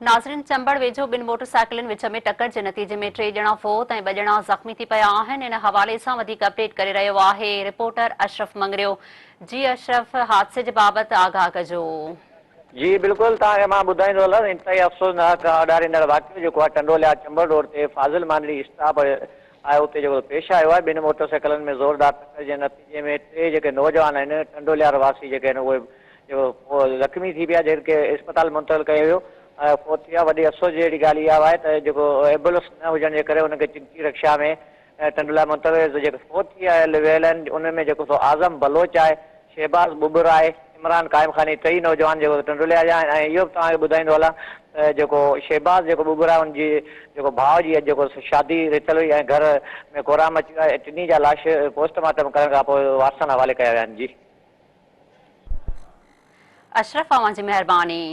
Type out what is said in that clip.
ناظرين چمبڙ ويجهو ٻن موٽر سائيڪلن وچ ۾ ٽڪر جي نتيجي ۾ ٽي ڄڻا فوت ۽ ٻه ڄڻا زخمي ٿي پيا آهن ان حوالي سان وڌيڪ اپڊيٽ ڪري رهيو آهي رپورٽر اشرف مڱريو جي اشرف حادثي جي بابت آگاهه ڪجو. جي بلڪل توهان کي مان ٻڌائيندو هلان انتهائي افسوسناڪ اڏاريندڙ واقعو جيڪو آهي ٽنڊو الهيار چمبڙ روڊ تي فاضل مانڊڙي اسٽاپ آهي اتي جيڪو پيش آيو آهي ٻن موٽر سائيڪلن ۾ زوردار ٽڪر جي نتيجي ۾ ٽي جيڪي نوجوان آهن ٽنڊو الهيار واسي جيڪي آهن اهي جو زخمي ٿي پيا جن کي اسپتال منتقل ڪيو ويو ۽ فوت ٿي ويا وڏي افسوس جهڙي ڳالهه اها آهي ته جيڪو ايمبولنس نه هجڻ جي ڪري انهن کي چنگچي رڪشا ۾ ٽنڊو لاء منتقل ڪيو ويو جيڪي فوت ٿي ويل آهن انهن ۾ جيڪو سو اعظم بلوچ آهي شهباز ٻٻر آهي عمران قائم خاني ٽئي نوجوان جيڪو ٽنڊو ليا جا آهن ۽ اهو به توهان کي ٻڌائيندو هلان ته جيڪو شهباز جيڪو ٻٻر آهي ان جي جيڪو ڀاء جي اڄ جيڪو شادي رٿيل هئي ۽ گهر ۾ ڪهرام مچي ويو آهي ٽنهي جا لاش پوسٽ مارٽم ڪرڻ کان پوء وارثن حوالي ڪيا ويا آهن جي. اشرف اوهان جي مهرباني.